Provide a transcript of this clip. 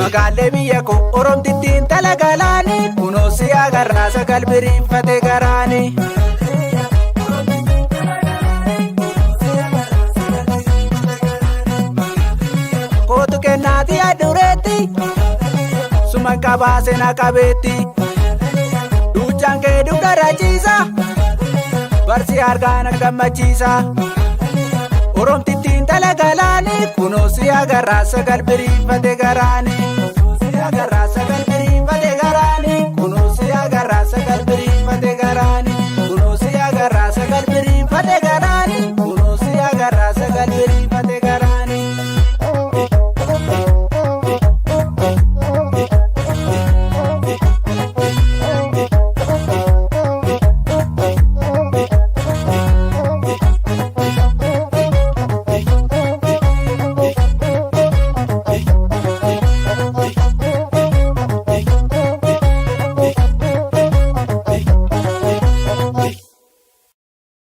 Magaalee biyya koo Oromtittiin talagalaani kunoo si agarraa sagal biriinfate garaani. Kootu kennaati adureetti suman qabaa seenaa qabeetti duuchaan kee dugda rachiisa barsi argaa na gammachiisa. Oromtittiin talagalaani kunoo si agarraa sagal biriinfate garaani. Si agarraa sagal biriinfate garaani kunoo si agarraa sagal biriinfate garaani kunoo si agarraa sagal biriinfate garaani kunoo si agarraa sagal biriinfate garaani.